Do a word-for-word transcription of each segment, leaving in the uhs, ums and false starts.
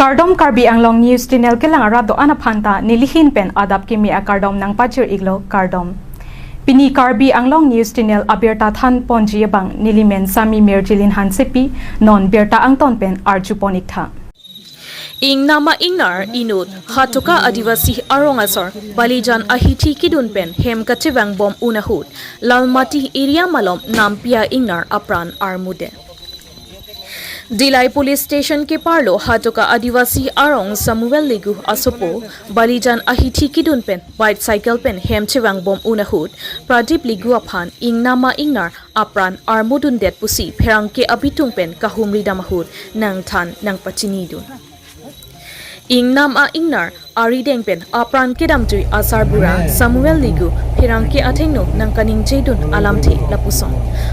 Kardom, Karbi Anglong News Channel kelang arat do-an aphanta nelihin pen adap kimi akardom nangpachir-iklo, kardom. Pini Karbi Anglong News Channel abirta than ponji abang nelimen Sami Mirjilin Hansepi, non birta angton pen arju pon-iktha. Ingnam a-ingnar inut Hatoka Adivasi arong asor Balijan ahithi kedun pen hem kachevang bom un ahut Lalmati area malom nampi a-ingnar apran armudet. Dillai Police Station keparlo Hatoka Adivasi arong Samuel Legu asopo Balijan ahithi kedun pen bike cycle pen hem chevang bom un ahut Pradip Legu aphan ingnam a-ingnar apran armudundet pusi pherangke abitung pen kahumri dam ahut nangthan nangpachinidun. Ingnam a-ingnar arideng pen apran kedamtui asarbura Samuel Legu pherangke athengno nangkaningjedun alamthe lapuson.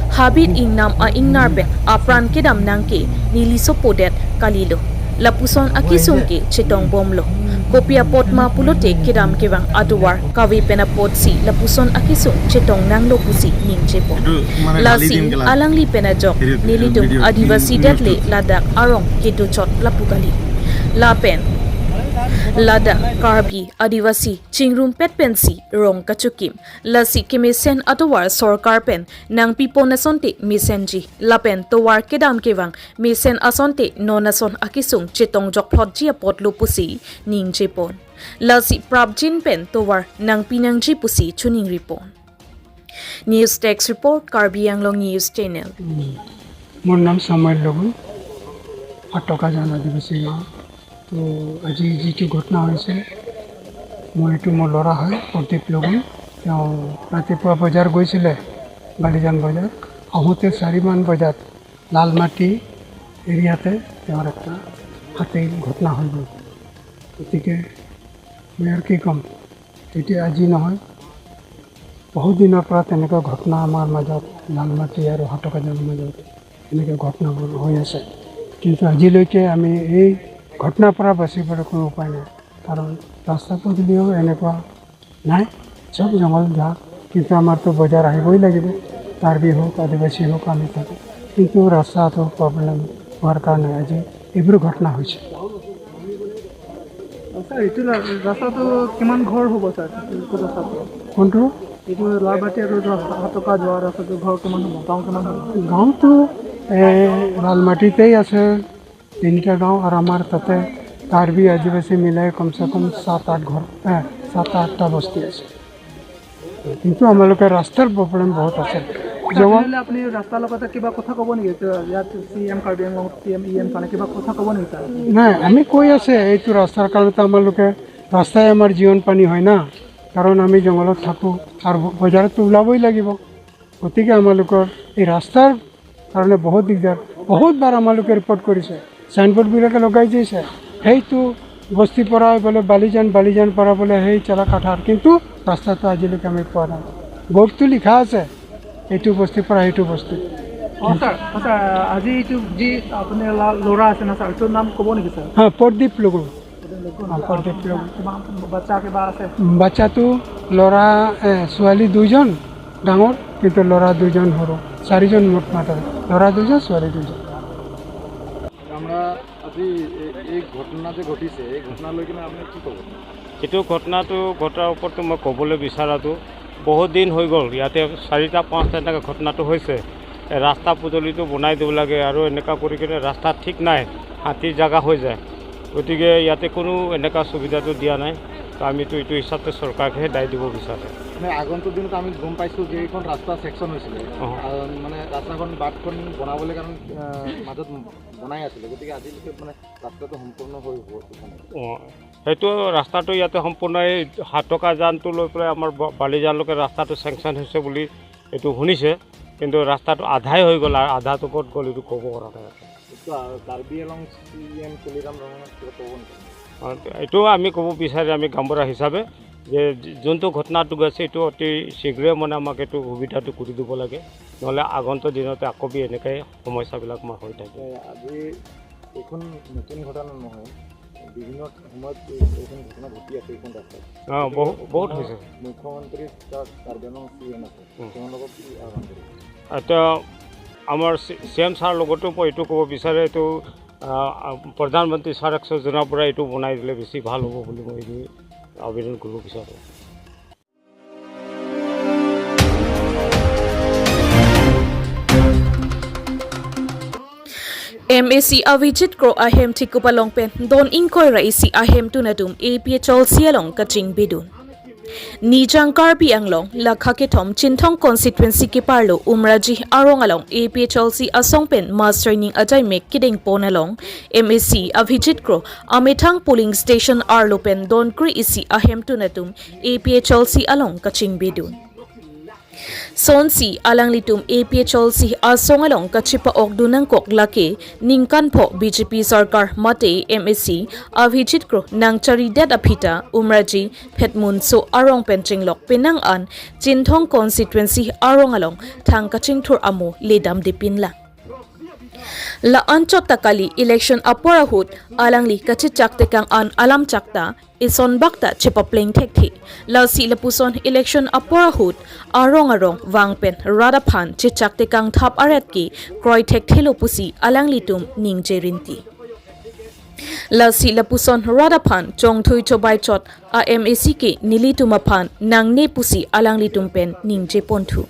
Habit ingnam a-ingnar pen apran kedam nangke neli sopodet kalilo. Lapuson akesung ke chetong bomlo. Kopi apot ma pulote kedam kevang atovar kave pen apotsi lapuson akesung chetong nanglo pusi ningjepon. Lasi alangli pen ajok nelitum Adivasi det le ladak arong kedochot lapu kali. Lapen ladak Karbi Adivasi chingrumpet pensi rong kachokim. Lasi kemesen atovar sorkar pen nangpipon asonte mesenji. Lapen tovar kedam kevang mesen asonte non ason akesung chetong jokplotji apotlo pusi ningjepon. Lasi prapjin pen tovar nangpi nangji pusi choningripon. News Desk Report, Karbi Anglong News Channel. মোৰ নাম চামুৱেল লগুণ, হাটকাজান আদিবাসী গাঁও। তো আজি যিটো ঘটনা হৈছে, মই এইটো মোৰ ল'ৰা হয় প্ৰদীপ লগুণ। তেওঁ ৰাতিপুৱা বজাৰ গৈছিলে, বালিজান বজাৰ। আহোঁতে চাৰিমান বজাত লালমাটি এৰিয়াতে তেওঁৰ একটা হাতীৰ ঘটনা হৈ গ'ল। গতিকে মই আৰু কি ক'ম, এতিয়া আজি নহয়, বহুত দিনৰ পৰা তেনেকুৱা ঘটনা আমাৰ মাজত, লালমাটি আৰু হাটকাজানৰ মাজত এনেকুৱা ঘটনাবোৰ হৈ আছে। কিন্তু আজিলৈকে আমি এই ঘটনাৰ পৰা বাচিবলৈ কোনো উপায় নাই, কাৰণ ৰাস্তা পদূলিও এনেকুৱা নাই, চব জংঘল ঝাৰ। কিন্তু আমাৰতো বজাৰ আহিবই লাগিব, কাৰ্বি হওক, আদিবাসী হওক, আমি থাকোঁ। কিন্তু ৰাস্তাটো প্ৰব্লেম হোৱাৰ কাৰণে আজি এইবোৰ ঘটনা হৈছে। ছাৰ, এইটো ৰা-, ৰাস্তাটো কিমান ঘৰ হ'ব ছাৰ? এইটো ৰাস্তাটো? কোনটো? এইটো লালবাটি আৰু ৰা-, হাটকা যোৱা ৰাস্তাটো ঘৰ কিমান হ'ব? গাঁও কিমান হ'ব? গাঁওটো, এ, লালমাটিতেই আছে তিনিটা গাঁও, আৰু আমাৰ তাতে কাৰ্বি আদিবাসী মিলাই কমচে কম সাত আঠ ঘৰ, এ, সাত আঠটা বস্তি আছে। কিন্তু আমালোকে ৰাস্তাৰ প্ৰব্লেম বহুত আছে। ছাৰ, জঙ- তেনেহ'লে আপুনি ৰাস্তাৰ লগতে কিবা কথা ক'ব নেকি? এতিয়া ইয়াত C M, Karbi Anglong C M, E M কাৰণে কিবা কথা ক'ব নেকি ছাৰ? নাই, আমি কৈ আছে, এইটো ৰাস্তাৰ কাৰণেতো আমালোকে, ৰাস্তাই আমাৰ জীৱন পানী হয় না, কাৰণ আমি জংঘলত থাকোঁ আৰু বজাৰততো ওলাবই লাগিব। গতিকে আমালোকৰ এই ৰাস্তাৰ কাৰণে বহুত দিগদাৰ। বহুতবাৰ আমালোকে ৰিপৰ্ট কৰিছে, চাইনবৰ্ডবিলাকে লগাই দিছে, সেইটো বস্তি পৰা বোলে বালিজান, বালিজান পৰা বোলে সেই চেলাকাঠাৰ, কিন্তু ৰাস্তাটো আজিলৈকে আমি পোৱা নাই। বৰ্ডটো লিখা আছে, এইটো বস্তি পৰা সেইটো বস্তি। অ ছাৰ, অ ছাৰ, আজি এইটো যি আপুনি লা-, ল'ৰা আছে না ছাৰ, এইটোৰ নাম ক'ব নেকি ছাৰ? হা, প্ৰদীপ লগুণ। হা, প্ৰদীপ লগুণ। কিমান বাচ্চা কিবা আছে? বাচ্চাটো ল'ৰা, এ, ছোৱালী দুইজন ডাঙৰ, কিন্তু ল'ৰা দুইজন সৰু, চাৰিজন মুঠ মাত্ৰ, ল'ৰা দুইজন, ছোৱালী দুইজন। আমরা আজি এ-, এই ঘটনা যে ঘটিছে, এই ঘটনা লৈ কিনে আপুনি কি ক'ব? এইটো ঘটনাটো ঘটাৰ ওপৰতো মই ক'বলৈ বিচাৰাটো, বহুত দিন হৈ গ'ল, ইয়াতে চাৰিটা পাঁচটা এনেকৈ ঘটনাটো হৈছে। এই ৰাস্তা পদূলিটো বনাই দিব লাগে আৰু এনেকুৱা কৰি কিনে ৰাস্তা ঠিক নাই, হাতীৰ জেগা হৈ যায়। গতিকে ইয়াতে কোনো এনেকুৱা সুবিধাটো দিয়া নাই। তো আমিতো এইটো হিচাপতে চৰকাৰকহে দায় দিব বিচাৰোঁ। মানে আগন্তুক দিনত আমি গম পাইছোঁ যে এইখন ৰাস্তা ছেকশ্যন হৈছিলে। অ। আহ, মানে ৰাস্তাখন বাটখন বনাবলৈ কাৰণ, আহ, মাজত বনাই আছিলে, গতিকে আজিলৈকে মানে ৰাস্তাটো সম্পূৰ্ণ হৈ হোৱা নাই। অ, সেইটো ৰাস্তাটো ইয়াতে সম্পূৰ্ণ এই হাটকা জানটো লৈ পেলাই আমাৰ ব-, বালিজানলৈকে ৰাস্তাটো চেংচন হৈছে বুলি এইটো শুনিছে, কিন্তু ৰাস্তাটো আধাই হৈ গ'ল আৰু আধাটো ক'ত গ'ল এইটো ক'ব পৰা নাই। এইটো, আহ, কাৰ্বি আংলং চি এম তুলিৰাম ৰংহাঙে কিবা ক'ব নেকি? অ, এইটো আমি ক'ব বিচাৰে, আমি গাঁওবুঢ়া হিচাপে যে যি-, যোনটো ঘটনাটো গৈছে এইটো অতি শীঘ্ৰে মানে আমাক এইটো সুবিধাটো কৰি দিব লাগে, নহ'লে আগন্তুক দিনতে আকৌ বি এনেকৈ সমস্যাবিলাক আমাৰ হৈ থাকে। এ, আজি এইখন নতুন ঘটনা নহয়, বিভিন্ন সময়ত এই-, এইখন ঘটনা ঘটি আছে এইখন ৰাস্তাত। অ, বহু-, বহুত হৈছে। মুখ্যমন্ত্ৰী তথা কাৰ্বি আংলং চি এম আছে, উম। তেওঁৰ লগত কি আহ্বান কৰিব? এতিয়া আমাৰ চি-, চি এম ছাৰ লগতো মই এইটো ক'ব বিচাৰে, এইটো আহ, আহ, প্ৰধানমন্ত্ৰী সড়ক যোজনাৰ পৰা এইটো বনাই দিলে বেছি ভাল হ'ব বুলি মই এইটো আবেদন কৰিব বিচাৰোঁ। M A C Avijit Kro ahem thikup along pen don ingkoi ra isi ahemtun atum A P H L C along kachingbidun. Nijang Karbi Anglong lakha kethom Chinthong constituency keparlo Umraji arong along A P H L C asong pen mass training ajaimek kedengpon along M A C Avijit Kro amethang polling station arlo pen don kre isi ahemtun atum A P H L C along kachingbidun. Sonsi alanglitum A P H L C asong along kachepa-okdun nangkok lake ningkan pho B J P sarkar mate M A C Avijit Kro nangcharidet aphi ta Umraji Phetmunso arong pen chenglok penang an Chinthong constituency arong along thang kachingthur amo ledamdepinlang. La anchot ta kali election apor ahut alangli kachechak tekang an alam chak ta isonbak ta chepapleng thekthe. Lasi lapuson election apor ahut arong arong vang pen rat aphan chechak tekang thap aret ke kroi thekthelo pusi alanglitum ningje rinti. Lasi lapuson rat aphan chongthui chobai chot a M A C ke nelitum aphan nangne pusi alanglitum pen ningje ponthu.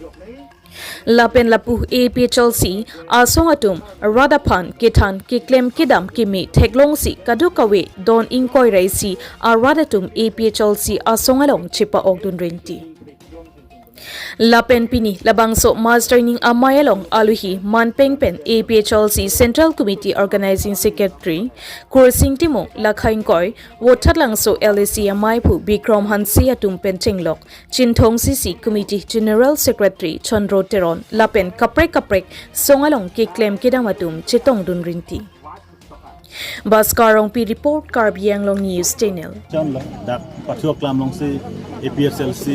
Lapen lapu A P H L C asong atum rat aphan kethan keklem kedam keme theklongsi kadokave don ingkoi ra isi arat atum A P H L C asong along chepa-okdun rinti. Lapen pini labangso mass training amei along aluhi manpeng pen A P H L C Central Committee Organizing Secretary Kursing Timung, lakha ingkoi Vothatlangso L A C amei aphu Bikram Hanse atum pen chenglok Chinthong C C Committee General Secretary Chandro Teron lapen kaprek kaprek song along keklem kedam atum chetongdun rinti. Bhaskar Rongpi report, Karbi Anglong News Channel. Chonlo, dak Pathu Aklam alongsi A P H L C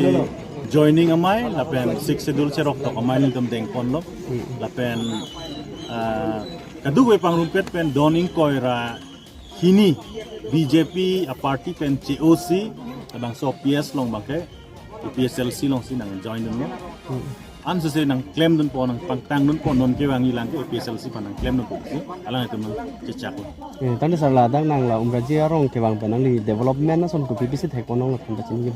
joining amei lapen Sixth Schedule cherok tok amei nelitum dengponlo. Lapen, ah, kadokave pangrumpet pen don ingkoi ra hini B J P a party pen che-osi labangso P S along abangke A P H L C alongsi nangjoindunlo. Ansose nangklemdunpo, nangpangtangdunpo, non kevangji lang ke A P H L C aphan nangklemdunpo pusi alanglitum nangchechaklo. Eh, tangte sir, ladak nang la Umraji arong kevang pen nangli development ason kopi pisi thekponlong lapen pachinilo.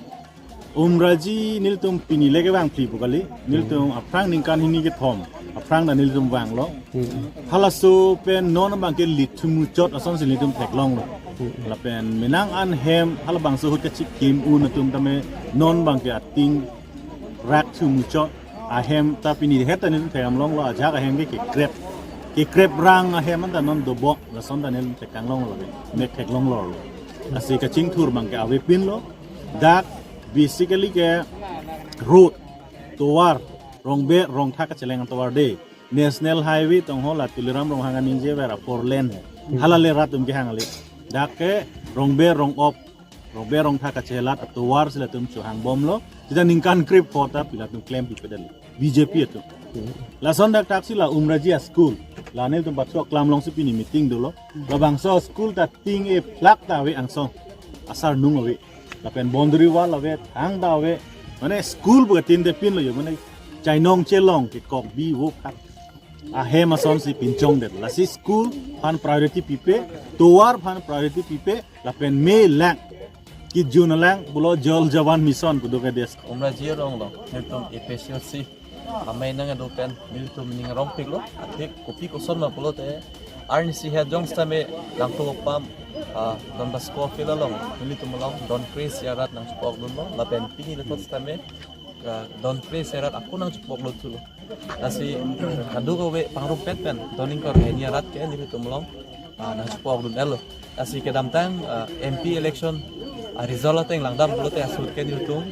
Umraji nelitum pini le kevang phli pu kali. Nelitum aphrang ningkan hini kethom aphrang ta nelitum vanglo. Hmm. Halaso pen non abangke lithumuchot asonsi nelitum theklonglo. Hmm. Lapen menang an hem halabangso ahut kachikim un atum tame non abangke ating rak thumuchot ahem ta pini het ta nelitum thekdamlonglo, ajahak ahem ke kekrep. Kekrep rang ahem anta non dobok lason ta nelitum theklonglo, mek theklonglo. Lasi kachingthur abangke avepinlo. Dak basically ke road, tovar, Rongber Rongtha kacheleng tovar de. National Highway tong ho la Tuliram Ronghang aningje vera four lane he. Hmm. Hala le rat atum kehang kali. Dak ke Rongber Rongop, Rongber Rongtha kachelat atovar si latum chohangbomlo. Sita ningkan krepho ta pi latum klem pipe dali. B J P atum. Hmm. Lason dak taksi la Umraji a school. La nelitum Pathu Aklam alongsi pini meeting dolo. Labangso school ta ting-e plak ta ave angsong. Asarnung ave. Lapen boundary wall ave, thang ta ave. Mane school bu tin de pinlo jo, mane chainong chelong kekok bi vo khat. Ahem asonsi pinchongdet. Lasi school aphan priority pipe, tovar aphan priority pipe, lapen me lang. Kijun alang pulo Jal Jeevan Mission pu do ke des. Umraji arong along, nelitum A P H L C amei nangkedo pen nelitum ning arongpiklo, athik kopi koson ma pulote, arnisi het jong sitame Langthu Apam, ah, Don Bosco field along, nelitum along don kre isi arat nangchepokdunlo, lapen pini lethot sitame, ah, don kre isi arat ako nangchepoklo thulo. Lasi kadokave pangrumpet pen don ingkoi ra hini arat ke nelitum along, ah, nangchepokdun-etlo. Lasi kedamtang, ah, M P election, ah, result ateng langdam pulote asut ke nelitum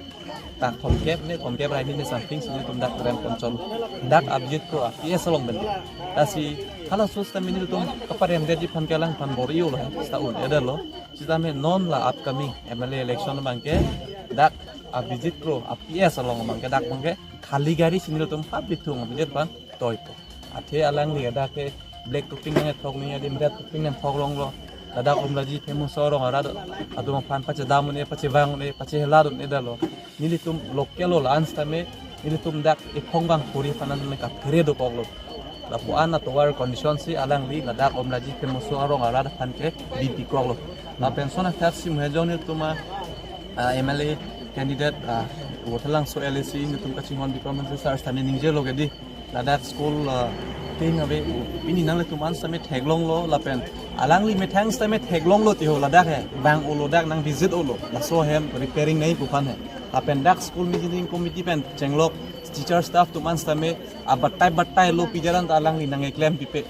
dak thomkep ne, thomkep ra hini ne something si nelitum dak rem ponchon. Dak Avijit Kro a P S along pen. Lasi halaso sitame nelitum kaparemdetji aphan ke alangphan bor-ilo he, sita un-edetlo. Sitame non la upcoming M L A election abangke dak Avijit Kro a P S along abangke dak abangke khali gari si nelitum hap bithung Avijit aphan toipo. Athe alangli dak ke black topping nangkethok ni adim red topping nangkethok longlo. Ladak Umraji Phetmunso arong arat atum aphan pachedam un-e, pachevang un-e, pachehelat un-edetlo. Nelitum local lo la-an sitame nelitum dak ephong bang puri panan me kaphere dokoklo. Lapu-an atovar condition si alangli ladak Omraji Khemmoso arong arat aphan ke bipikoklo. Lapen lason athak si mo hejong nelitum a, ah, M L A candidate, ah, Voithalangso L A C nelitum kachinghon Bikram Hanse sir sitame ningjelo ke dei. Ladak school, ah, tin ave, pini nanglitum an sitame theklonglo lapen alangli methang sitame theklonglo tiho ladak he. Bang-olo, dak nang visit-olo. Laso hem repairing nangji pu aphan he. Lapen dak school maintaining committee pen chenglok teacher staff atum an sitame abatai batai lo pijaran ta alangli nangkeklem pipe,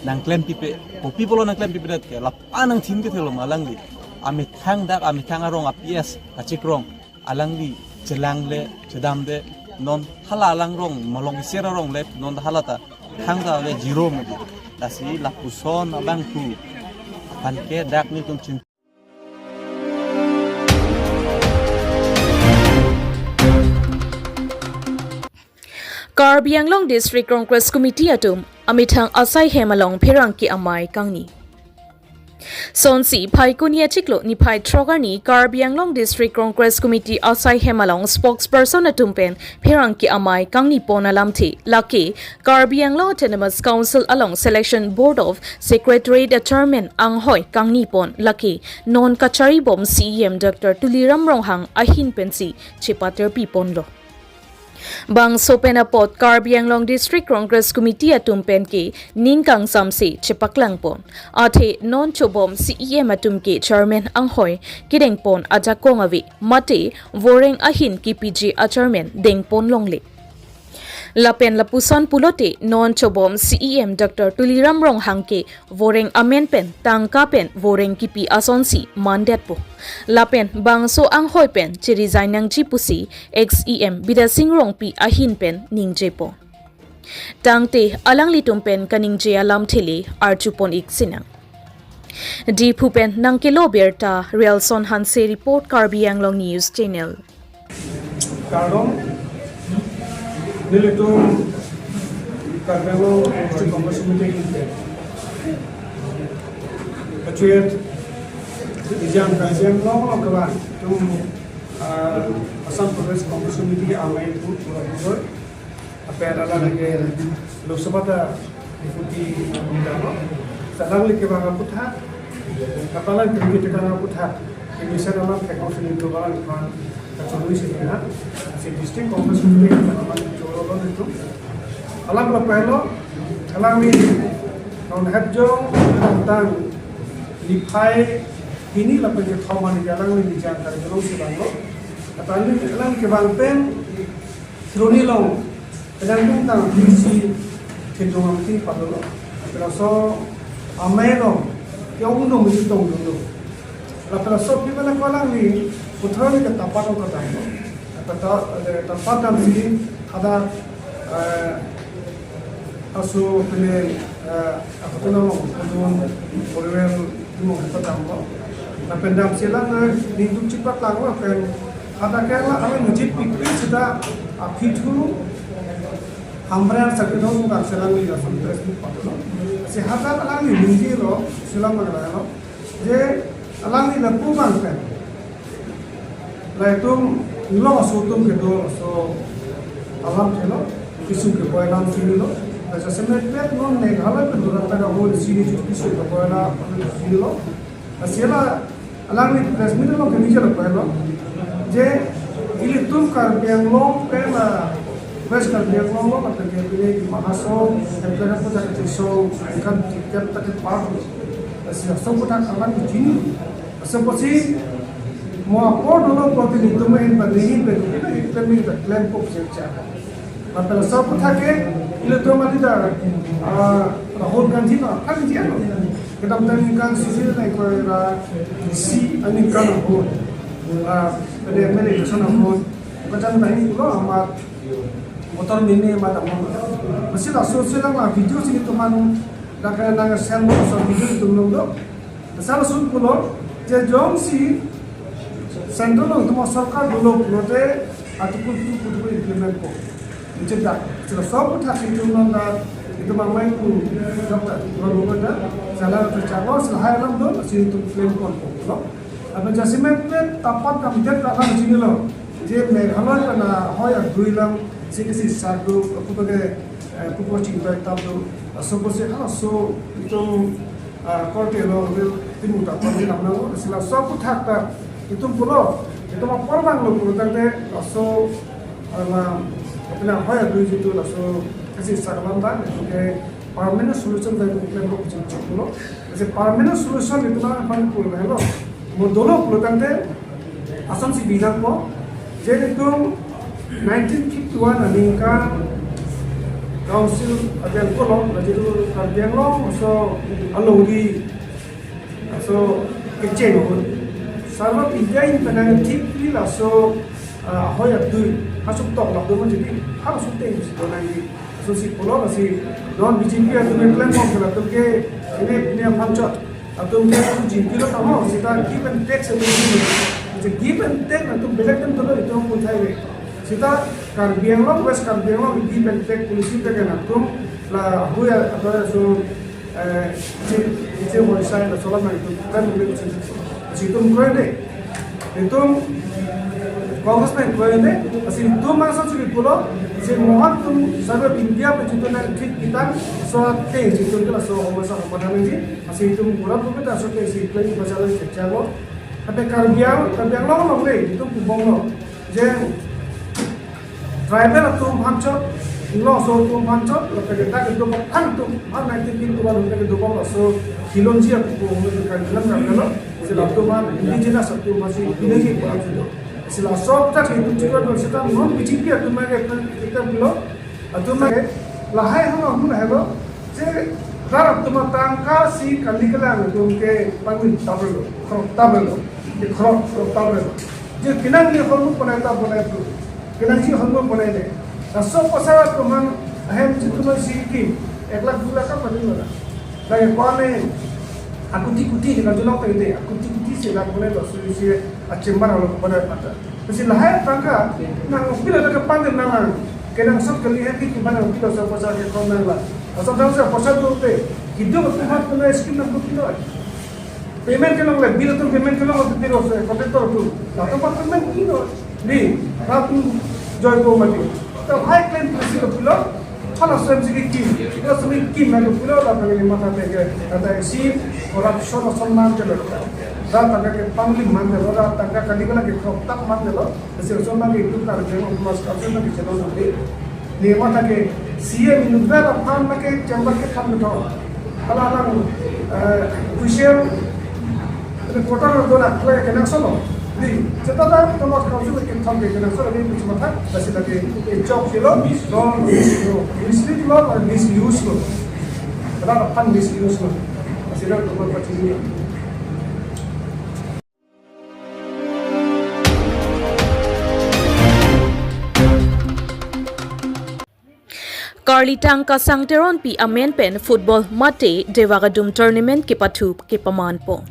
nangklem pipe. Kopi pulo nangklem pipedet ke, lapu-an nangthin kethelo ma alangli. Amethang dak, amethang arong a P S kachikrong alangli chelangle, chedamde, non hala alangrong, malong iser arong le, non hala ta thangta ave, zero mati. Lasi lapuson abangphu aphan ke dak nelitum chin Karbi Anglong District Congress Committee atum amethang asai hem along pherangke amei kangni. Sonsi Phaikuni achiklo niphai throk arni Karbi Anglong District Congress Committee asai hem along spokesperson atum pen pherangke amei kangni pon alamthe lake Karbi Anglong Autonomous Council along Selection Board of Secretariat a Chairman anghoi kangni pon lake non kachari bom C E M Doctor Tuliram Ronghang ahin pensi chepaterpi ponlo. Bangso pen apot Karbi Anglong District Congress Committee atum pen ke ning kangsamse chepaklang pon. Athe non chobom C E M atum ke chairman anghoi kedeng pon ajakong ave mate voreng ahin kipiji a chairman deng pon longle. Lapen lapuson pulote non chobom C E M Doctor Tuliram Ronghang ke voreng amen pen tangka pen voreng kipi asonsi mandetpo. Lapen bangso anghoi pen cheresign nangji pusi ex E M Bidya Sing Rongpi ahin pen ningjepo. Tangte alanglitum pen kaningje alamthe le arjupon ik sinang. Diphu pen nangkelo birta Rialson Hanse report, Karbi Anglong News Channel. Kardom, nelitum Karbi Anglong District Congress Committee ahin pen kachuet Nijang Karbi Anglong along kevan atum, ah, Assam Pradesh Congress Committee amei pu pura pura apera lagi Lok Sabha ta deputy leader lo. Alangli kevang aphuthak, kapalan kami tekan aphuthak, kami sana lang kekong sini tu balang kevang kacului sini na. Si District Congress Committee kevang aman choro lo itu. Alam lo pehlo, alangli non hepjong tang niphai hini lapen kethom arni alangli Nijang Karbi Anglong si vanglo. Alangli, alangli kevang pen Sironi along, kadang kadang tang P C thedung amti padolo. Laso amei along, ya undung mesti tong dulu. Lapen laso pi mana ko alangli, putra ni katapat along kadang lo. Kata, eh, tapat damsi, ada, eh, aso pene, eh, ako tu nama, pudun, puriwen, mo kadang lo. Lapen damsi alang, eh, ningduk chipaklang lapen, ada kela, alangli mujit pikpik sita, aphi thu, Hamren sakit dong bukan selang ni langsung Facebook patlo. Si hajar alangli ningje lo, selang mana lo. Je alangli lapu bang pen. Laitum lo aso atum kedo aso alam thelo, kisum keboi alam sini lo. Laso semet pet non Meghalaya pen dura pen ahoi sini kisu keboi alam sini lo. Lasi la alangli press meet along kaningje lapu lo. Je ilitum Karbi Anglong pen la West Karbi Anglong lo, lapen ke pine Dima Hasao, lapen ke puja ke so, kan tiket tak ke pa. Lasi aso puja kalan di sini. Aso pusi mo apor dolo pulote ilitum en ba nehi pe kita iklem ni klem ko pusi cha. Lapen laso aputhak ke, ilitum a leader, ah, Rahul Gandhi ma, kan dia lo. Kedamtang ningkan sisi na ko ra si aningkan ahut. Ah, pada M L A election ahut. Kacang tadi pulo amat motor mini amat amat. Masih laso selang la video si teman dak nang send laso video ilitum long do. Asal sun pulo, je jongsi central along itum sorkar dolo pulote Article two putu implement po. Niche dak, sila sob puthak itum nang dak, itum amei pu, Doctor Tuliram Ronghang dak, sala tu chalo, sila hai alam do, si itum claim pon po, lo. Apa jasemet pen tapat kam det alam sini lo. Je Meghalaya pen ahoi adui alam, si kisi sadu, aku pakai eh, pupo chingtoi tap do, laso pusi halaso itum, ah, korte lo, ril timu ta pon di lam nang, lasi laso aphuthak ta itum pulo, itum apor bang lo pulo tangte, laso, ah, la, apina hoi adui jitu laso, kasi sakalam ta, itum ke permanent solution ta itum plan ko ching ching pulo, lasi permanent solution itum aphan pulo lo, mo dolo pulo tangte, asonsi binangpo, je itum nineteen fifty-one aningkan Council abang kolom, lajitu Karbi Anglong so alongri, so kecheng ahut, Sarva India in penang thik laso, ah, hoi adui, hasuk tok lak do mo jadi, hasuk teng si do nang di. Asonsi pulo, lasi non B J P atum ke plan mo kena atum ke, ini punya pancot. Atum ke atum jingkilo tamo, sita give and take se atum jingkilo. Sita give and take atum belek atum tulo itum pun thai ve. Sita Karbi Anglong, West Karbi Anglong give and take policy pe kan atum la huya atau so, eh, si, si hoisai la solam atum kan boleh sita. Situm kroide. Itum Congress pen kroide. Lasi itum mangsa chuli pulo. Si Mohan atum Sarva India pe jitu nang thik kita. So ate jitu ke laso homosa homosa nangji. Lasi itum pura pura ta so ke si plan pasalan check chalo. Tapi Karbi Ang, Karbi Anglong along le, itum kubong lo. Je tribal atum aphan chot, lo so atum aphan chot, lo ke ta ke do aphan atum, aphan nineteen fifty-one ke do aphan lo so, Khilonji atum ko hum ke kan lam ram lo, si latum aphan indigenous atum aphan si indigenous atum aphan chot. Si laso tak itum chiklo do sita non B J P atum ke kita lo, atum ke lahai hama hum helo, je rat atum atangka si kali kalang atum ke pangwin tabelo, krok tabelo, ke krok krok tabelo. Je pinang ni hormu ponai tabonai tu, pinang si hormu ponai de. Laso pasar atum aphan ahem jitu si kim, ek lakh dui lakh ka padin mana. Lagi kone akuti kuti kita julok tadi, akuti kuti si lak ponai tu, si si achembar lo ponai pata. Lasi lahai tangka, nang pilo ke pandem nang, kenangsot kali happy ki mana pilo sa pasar ke kau nang la. Asal tahu sa pasar tu te, hidup tu hat kena scheme nang pilo. Payment kelong le, bill tu payment kelong tu pilo sa, contractor tu. Latum aphan payment kilo. Di, rat tu joy ko mati. To high claim tu si pilo. Hala swem si kim, hala swem kim na lo pulo la pagi matha teke, kata isi corruption ason man ke lo. Rat tangka ke pangli man ke lo, rat tangka kali kalang ke krok tap man ke lo. Isi ason man ke itu kar jeng mas kar jeng ke chelo na de. Ni matha ke C M inut ber aphan na ke chamber ke tham tho. Hala lang, eh, official Reporter do na kle kena solo. Di, seta ta tomo kau juga ke thom ke kena solo di cuma tak, lasi lagi ke job silo, no, no, mislead lo, misuse lo. Kena pan misuse lo. Lasi dah tomo pacini. Karlitang Kasang Teronpi amen pen football mate Devak Adum tournament kepathu kepaman pon.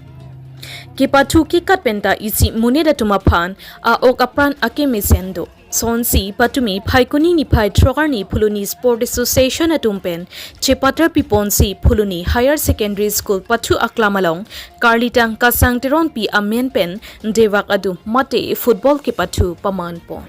Kepathu kekat penta isi monit atum aphan a-ok apran akemesen do. Sonsi patumi Phaikuni niphai throk arni Phuloni Sport Association atum pen chepatar piponsi Phuloni Higher Secondary School pathu aklam along Karlitang Kasang Teronpi amen pen Devak Adum mate football kepathu paman pon.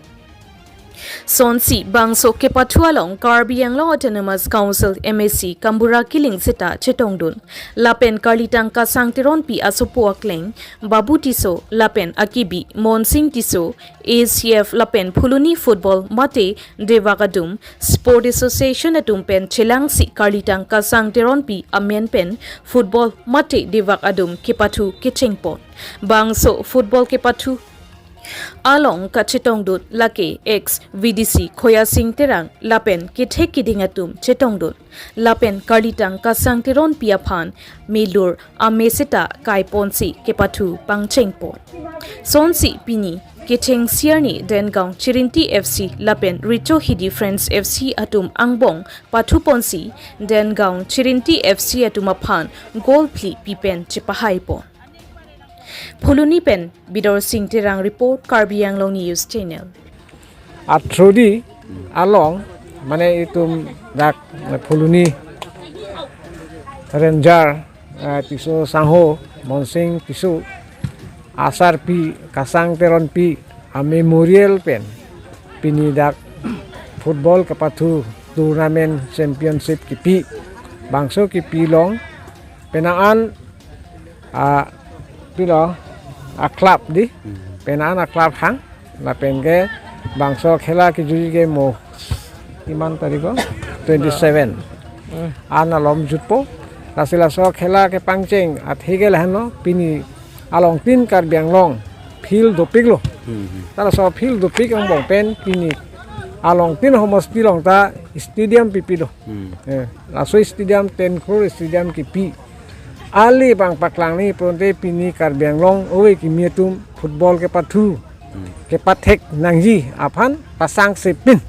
Sonsi bangso kepathu along Karbi Anglong Autonomous Council M A C Kambura Killing seta chetongdun. Lapen Karlitang Kasang Teronpi asopo akleng Babu Tisso lapen akibi Monsing Tisso, A C F lapen Phuloni Football mate Devak Adum Sport Association atum pen chelangsi Karlitang Kasang Teronpi amen pen football mate Devak Adum kepathu kecheng pon. Bangso football kepathu along kachetongdun lake ex V D C Khoyasing Terang lapen kethek keding atum chetongdun lapen Karlitang Kasang Teronpi aphan milur ameseta kaiponsi kepathu pangcheng pon. Sonsi pini kecheng isi arni Dengaon Chirinti F C lapen Richo Hidi Friends F C atum angbong pathu ponsi Dengaon Chirinti F C atum aphan goal phli pipen chepahai pon. Phuloni pen Bidor Sing Terang report, Karbi Anglong News Channel. Athrodi along mane itum dak Phuloni Ranger, eh, Tisso Sangho, Monsing Tisso, asarpi Kasang Teronpi a-memorial pen pini dak football kepathu tournament championship kipi, bangso kipi long, penang an, a, pilo, a club di, penang an a club hang, lapen ke bangso khela kijui ke mo, iman tariko, twenty seven. An alom jutpo, lasi laso khela kepangcheng athe ke lahenlo, pini alongtin Karbi Anglong field dopiklo. Hmm. Ta laso field dopik angbong pen pini alongtin homosti along ta stadium pipilo. Hmm. Eh, laso stadium ten crore stadium kipi. Ali abang paklang ni pronte pini Karbi Anglong ove kimi atum football kepathu, hmm, kepathek nangji aphan pasangsepin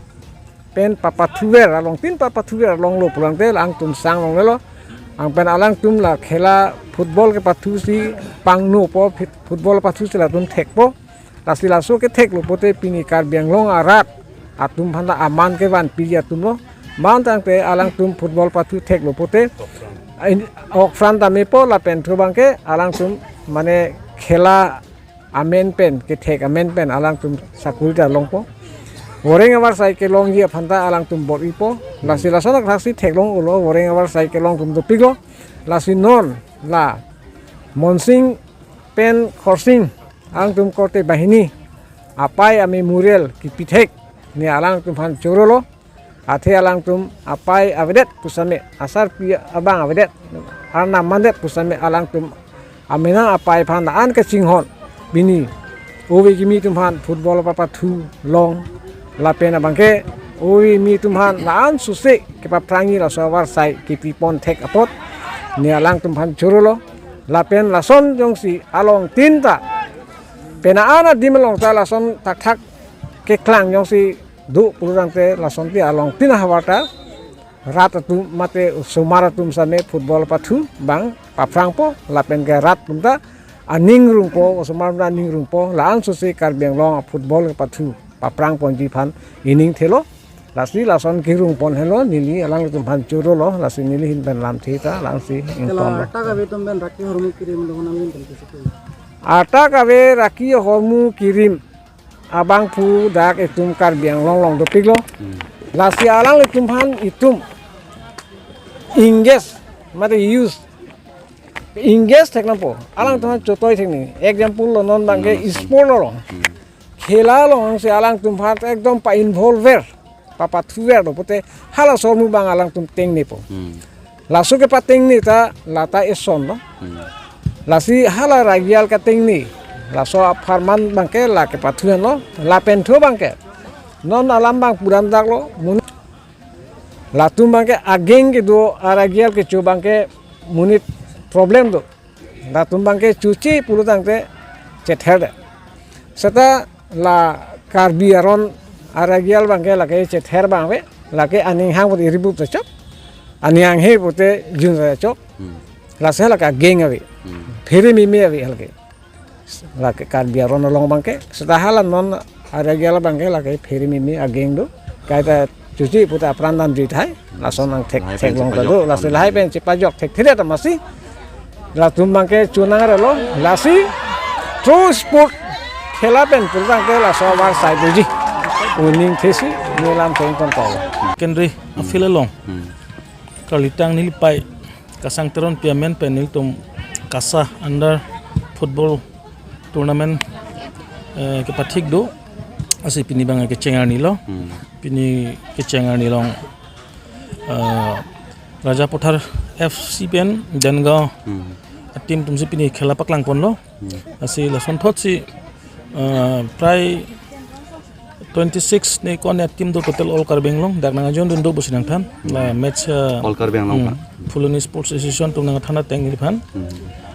pen papathuver, alongtin papathuver longlo pulangte alangtum sang longlelo. Anpen alangtum la khela football kepathu si pangnopo, fit-, football pathu si latum thekpo. Lasi laso ketheklo pote pini Karbi Anglong arat atum aphan ta aman kevanpi atumlo. Mantangte alangtum football pathu theklo pote, in-, okpran ta mepo lapen thu abangke alangtum mane khela amen pen, kethek amen pen alangtum sakuri ta longpo. Voreng avarsai kelongji aphan ta alangtum bor-ipo. Lasi lason aklak si theklong ulo, voreng avarsai kelong atum dopiklo. Lasi non la Monsing pen Khorsing alangtum korte banghini apai a-memorial kipithek ne alangtum aphan chorolo. Athe alangtum apai avedet pusitame, asarpi abang avedet, arnam mandet pusitame alangtum amenang apai aphan an kachinghon. Pini ove kimi atum aphan football papathu long lapen abangke ove kimi atum aphan la-an suse kepaphrangji laso avarsai kipipon thek apot ne alangtum aphan chorolo. Lapen lason jongsi alongtin ta penang an adim along ta lason thakthak keklang jongsi do pulangte lasonte alongtin ahavar ta rat atum mate osomar atum sitame football pathu abang paphrangpo lapen ke rat atum ta aning rungpo, osomar atum ta aning rungpo, la-an suse Karbi Anglong football pathu paphrangponji aphan ining thelo. Lasi lason kerungpon henlo, neli alanglitum aphan chorolo, lasi neli ahin pen lamthe ta langsi. Kela ingtonlo. Arta kave atum pen raki hormu kirim lo, nangin pen kisi kisi. Arta kave raki hormu kirim abangphu dak itum Karbi Anglong along dopiklo. Hmm. Lasi alanglitum aphan itum engage mate use engage theknangpo. Alangtum aphan chotoi theknang. Example lo, non abangke, hmm, sport lo. Hmm. Khela alongsi alangtum aphan ekdom pa-involve ver, papathuver lo pote hala ahormu abang alangtum tengnepo. Hmm. Laso kepatengne ta lata eson lo. Hmm. Lasi hala ragial ketengne, laso apharman abangke la kepathu henlo, lapen thu abangke non alam abang pudamdaklo, mun latum abangke ageng kedo aragial kecho abangke monit problem do. Latum abangke choche pulo tangte chether de. Seta la Karbi aron aragial abangke lake chether abang ave, lake aning hang pote ribup ta chok, aning hanghe pote jun ta chok. Hmm. Lasi lake ageng ave. Hmm. Phere meme ave lake. Lake Karbi aron along abangke, seta hala non aragial abangke lake phere meme ageng do. Kaita choche puta apran damji tahai, lason nangthek, lahai pen theklong ta do, chepajok, lasi lahai pen chepajok thekthedetji amatsi latum abangke chonang relo, lasi through sport khela pen pulangke laso avarsai doji. Uning thesi, nelam theng ton tol. Kendri, hmm, a-field along. Hmm. Karlitang nelipei Kasang Teronpi amen pen nelitum KASA under football tournament, eh, kepathik do. Lasi pini abang kecheng arni lo. Hmm. Pini kecheng arni along, eh, Rajapathar F C pen Dengaon, hmm, a-team atumsi pini khela paklangponlo. Hmm. Lasi lasonthotsi, eh, prai twenty-six ne ko-an a-team do total all Karbi Anglong, dak nang ajoin dun do pusi nangthan. Hmm. La match, eh, all Karbi Anglong, hmm, ka? Phuloni Sports Association atum nangthan ateng neliphan. Hmm.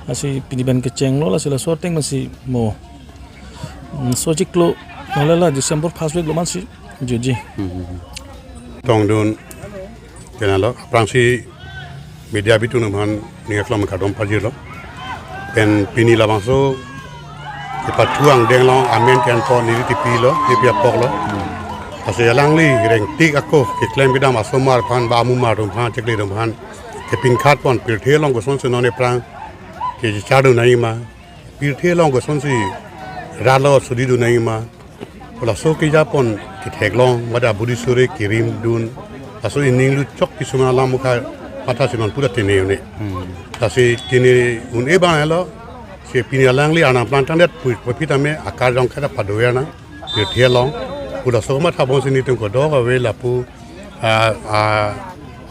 Lasi pini abang kechenglo, lasi laso ateng amatsi mo. Hmm, sojiklo, nolala December first week lo amatsi jutji. Hmm, hmm, hmm. Tongdun. Kenalo, aphrangsi media abitung atum aphan ning aklong kardom pajirlo. Pen pini labangso kepathu angdeng along amen kenpo neli tipi lo, tipi apok lo. Lasi alangli rengtik ako keklem kedam asomar aphan ba amumar atum aphan, chekle atum aphan kepingkhat pon pirthe along kosonsi non aphrang kechechar dun nangji ma, pirthe along kosonsi rat lo sudi dun nangji ma, laso kejapon ketheklong, mate abudi sore kirim dun, Laso ining luchok kisung alam mukha matha si non pura tene un-e. Lasi tene un-e abang lo. Si pini alangli arnam plangtangdet pu, pu aphi tame akarjong kata padoya na. Yo thialong. Pu laso matha bom si nelitum kedo kave lapu, ah, ah,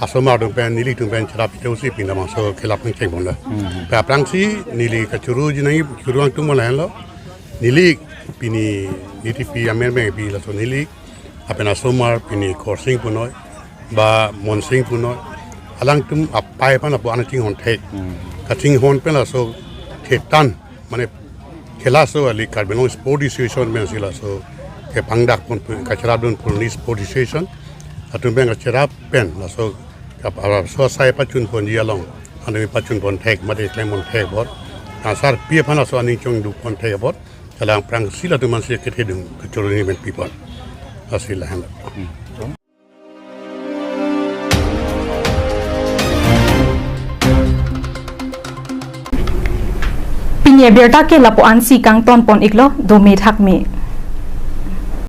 asomar atum pen, nelitum pen cherap itu si pini labangso kelap nang cheng bomlo. Pe aphrangsi neli kachuru jinai churu angtung mo lahenlo. Neli pini niti pi amen meng pi laso neli. Lapen asomar pini Khorsing punoi, ba Monsing punoi. Alangtum apai aphan lapu an chinghon thek. Kachinghon pen laso thetan, mane khela so ali Karbi Anglong Sport Association pen si laso kepangdak pon pu, kacherap dun pon ni Sport Association. Atum pen kacherap pen laso kap-, laso asai pachun ponji along. Anu pachun pon thek, mate klem pon thek bor. Asarpi aphan laso aning chongduk pon thek bor. Kalang aphrangsi latum ansi kethedung kachoro ni men pipon. Lasi lahenlo. Pini abirta ke lapu ansi kangton pon iklo, dome thakme.